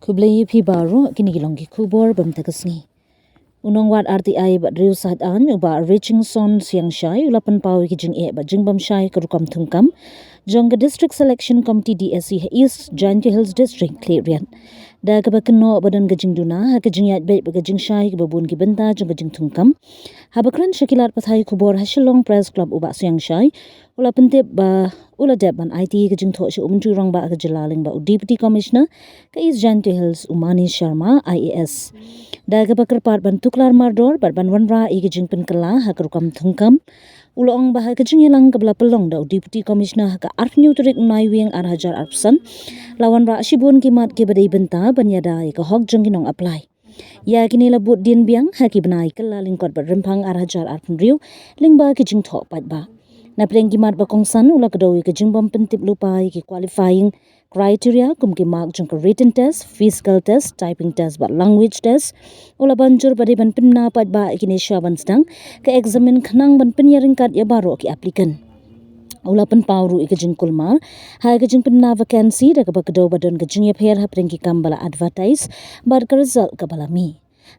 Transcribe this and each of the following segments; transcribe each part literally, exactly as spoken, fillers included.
Khublei ïa phi baroh, kine ki long ki khubor ba mynta ka sngi. U nongwad R T I bad riewsaid aiñ u Bah Richingson Siangshai u la pynpaw ïa ki jingeh bad jingbymshai ka rukom thungkam jong ka District Selection Committee D S C ha East Jaintia Hills District Khliehriat. Da kaba kynnoh ba don ka jingduna ha ka jingïaid beit bad ka jingshai kaba bun ki bynta jong ka jingthungkam. Haba kren sha ki lad pathai khubor ha Shillong Press Club, u Bah Siangshai u la pyntip ba u la dep ban aiti ka jingthoh sha u Myntri Rangbah ka jylla lyngba u Deputy Commissioner ka East Jaintia Hills, u Manish Sharma I A S, da kaba kyrpad ban tuklar mardor bad ban wanrah ïa ka jingpynkylla ha ka rukom thungkam. U la ong ba ha ka jingïalang kaba la pynlong da u Deputy Commissioner ha ka arphew tarik u Naiwieng ar hajar arphew san, la wanrah shibun ki mat kiba dei bynta ban ïada ïa ka hok jong ki nong apply. Ïa kine la bud dien biang ha ki bnai kylla lyngkot bad rymphang ar hajar arphew hynriew lyngba ki jingthoh paidbah. Na pdeng ki mat ba kongsan, u la kdew ïa ka jingbym pyntip lypa ïa ki qualifying criteria kum ki mark jong ka written test, physical test, typing test bad language test. U la ban jur ba dei ban pynbna paidbah ïa kine sha ban sdang ka eksamin khnang ban pynïaryngkat ïa baroh ki applicant. U la pynpaw ruh ïa ka jingkulmar ha ka jingpynbna vacancy da kaba kdew ba don ka jingïapher hapdeng ki kam ba la advertise bad ka result kaba la mih.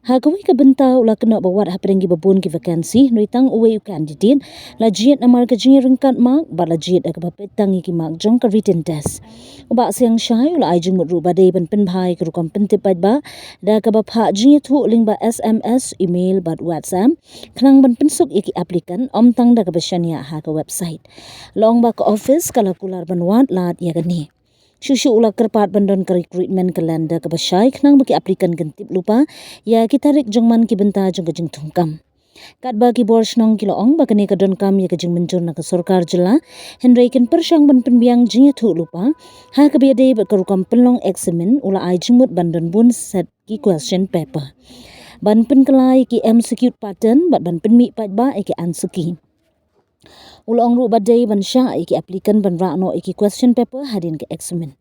Ha kawei ka bynta, u la kynnoh ba wat hapdeng kiba bun ki vacancy, hynrei tang uwei u candidate la jied namar ka jingïaryngkat mark bad la jied da kaba peit tang ïa ki mark jong ka written test. U Bah Siangshai u la ai jingmut ruh ba dei ban pynbha ïa ka rukom pyntip paidbah da kaba phah jingïathuh lyngba S M S, email bad WhatsApp khnang ban pynsuk ïa ki applicant, ym tang da kaba shaniah ha ka website. La ong ba ka office ka la kular ban wad lad ïa kane. Shuh shuh u la kyrpad ban don ka recruitment calendar kaba shai khnang ba ki applicant kin tip lypa ïa ki tarik jong man ki bynta jong ka jingthungkam. Katba ki bor shnong ki la ong ba kane ka donkam ïa ka jingmynjur na ka sorkar jylla, hynrei kin pyrshang ban pynbiang jingïathuh lypa ha kaba ïadei bad ka rukom pynlong eksamin, u la ai jingmut ban don bun set ki question paper, ban pynkylla ïa ki M C Q pattern bad ban pynmih paidbah ïa ki answer key. U la ong ruh ba dei ban shah ïa ki applicant ban rah noh ïa ki question paper hadien ka eksamin.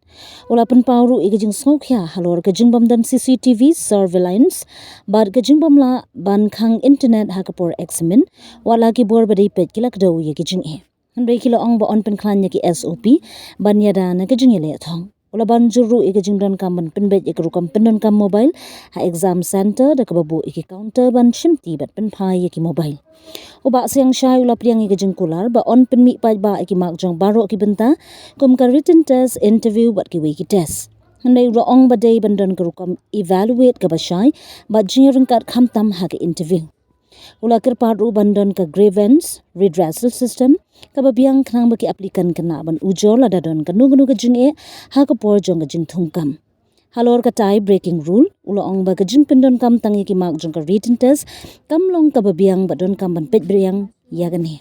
U la pynpaw ruh ïa ka jingsngewkhia halor ka jingbym don C C T V surveillance bad ka jingbym lah ban khang internet ha ka por eksamin, wat la ki bor ba dei peit ki la kdew ïa ki jingeh. Hynrei ki la ong ba yn pynkhlaiñ ïa ki S O P ban ïada na ka jingïaleh thong. U la ban jur ruh ïa ka jingdonkam ban pynbeit ïa ka rukom pyndonkam mobile ha exam center da kaba buh ïa ki counter ban shimti bad pynphai ïa ki mobile. U Bah Siangshai u la pdiang ïa ka jingkular ba yn pynmih paidbah ïa ki mark jong baroh ki bynta kum ka written test, interview bad kiwei ki test. Hynrei u la ong ba dei ban don ka rukom evaluate kaba shai bad jingïaryngkat khamtam ha ka interview. U la kyrpad ruh ban don ka grievance redressal system kaba biang khnang ba ki applicant kin lah ban ujor lada don kano kano ka jingeh ha ka por jong ka jingthungkam. Halor ka tie breaking rule, u la ong ba ka jingpyndonkam tang ïa ki mark jong ka written test kam long kaba biang bad donkam ban peit biang ïa kane.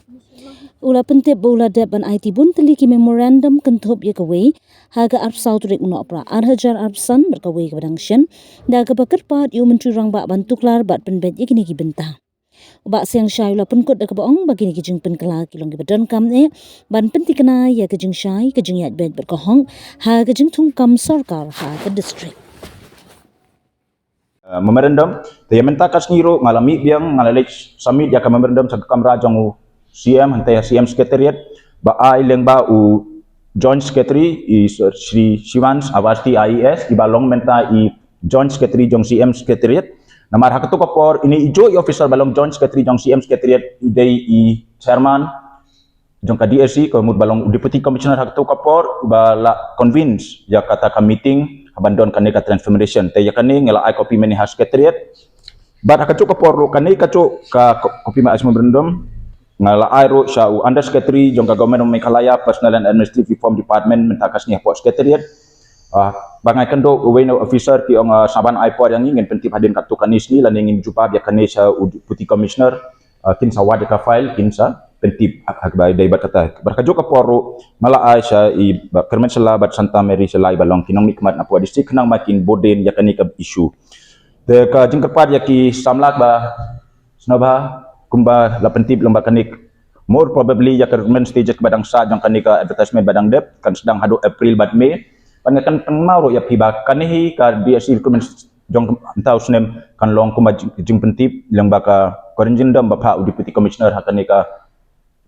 U la pyntip ba u la dep ban aiti bun tylli ki memorandum kynthup ïa kawei ha ka arphew saw tarik u Nohprah ar hajar arphew san bad kawei kaba dang shen, da kaba kyrpad ïa u Myntri Rangbah ban tuklar bad pynbeit ïa kine ki bynta. U Bah Siangshai u la pynkut da kaba ong ba kine ki jingpynkylla ki long kiba donkam eh ban pynthikna ïa ka jingshai, ka jingïaid beit bad ka hok ha ka jingthungkam sorkar ha ka district. Uh, memorandum, te ïa mynta ka sngi ruh nga la mih biang, nga la leit submit ïa ka memorandum sha ka kamra jong u C M, hangta ha C M Secretariat, ba ai lyngba u Joint Secretary, i Shri Shivans Awasthi I A S, i ba long mynta i Joint Secretary jong C M Secretariat. Namar ha kato ka por, ine i juh i officer ba long Joint Secretary jong C M Secretariat, i dei i chairman jong ka D S C, ka mut ba long Deputy Commissioner ha kato ka por, ba la convince ïa kata ka meeting, ha ban don kane ka transformation. Te ïa kane nga la ai copy mynne ha Secretariat. Bad ha kajuh ka por ruh kane kajuh ka copy ma as memorandum nga la ai ruh sha u Under Secretary jong ka Government of Meghalaya Personnel and Administrative Reform Department mynta ka sngi hapoh Secretariat. Ah, ba nga ïakynduh uwei na officer ki ong, ah, sa ban ai por ïa ngi, ngin pyntip hadien katto katne sngi lane ngin jubab ïa kane sha u Deputy Commissioner, ah, kin sa wad ïa ka file, kin sa pyntip ha, ha kaba dei bad kata. Bad ha kajuh ka por ruh nga la ai sha i Bah Kyrmen Shylla bad Santa Mary Shylla i ba long ki nongmihkhmat napoh district khnang ba kin bud dien ïa kane ka issue. Te ka jingkyrpad ïa ki samla ba sngewbha, kumba la pyntip lyngba kane, more probably ïa ka recruitment stage kaba dang sah jong kane ka advertisement ba dang dep, kan sdang haduh April bad May. Bad nga kan pynkynmaw ruh ïa phi ba kane hi ka D S C recruitment jong mynta u snem kan long kumba jing, jingpyntip lyngba ka corrigendum ba phah u Deputy Commissioner ha kane ka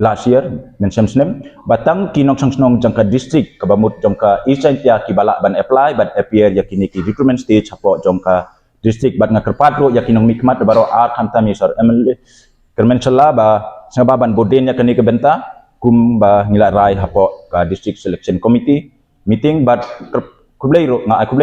last year, mynshem snem, ba tang ki nongshong shnong jong ka district kaba mut jong ka East Jaintia kiba lah ban apply bad appear ïa kine ki recruitment stage hapoh jong ka district. Bad nga kyrpad ruh ïa ki nongmihkhmat baroh, ar khamtam ïa i Sir M L A Kyrmen Shylla, ba sngewbha ban bud dien ïa kane ka bynta kumba ngi la rai hapoh ka District Selection Committee meeting. Bad khublei ruh, nga ai khublei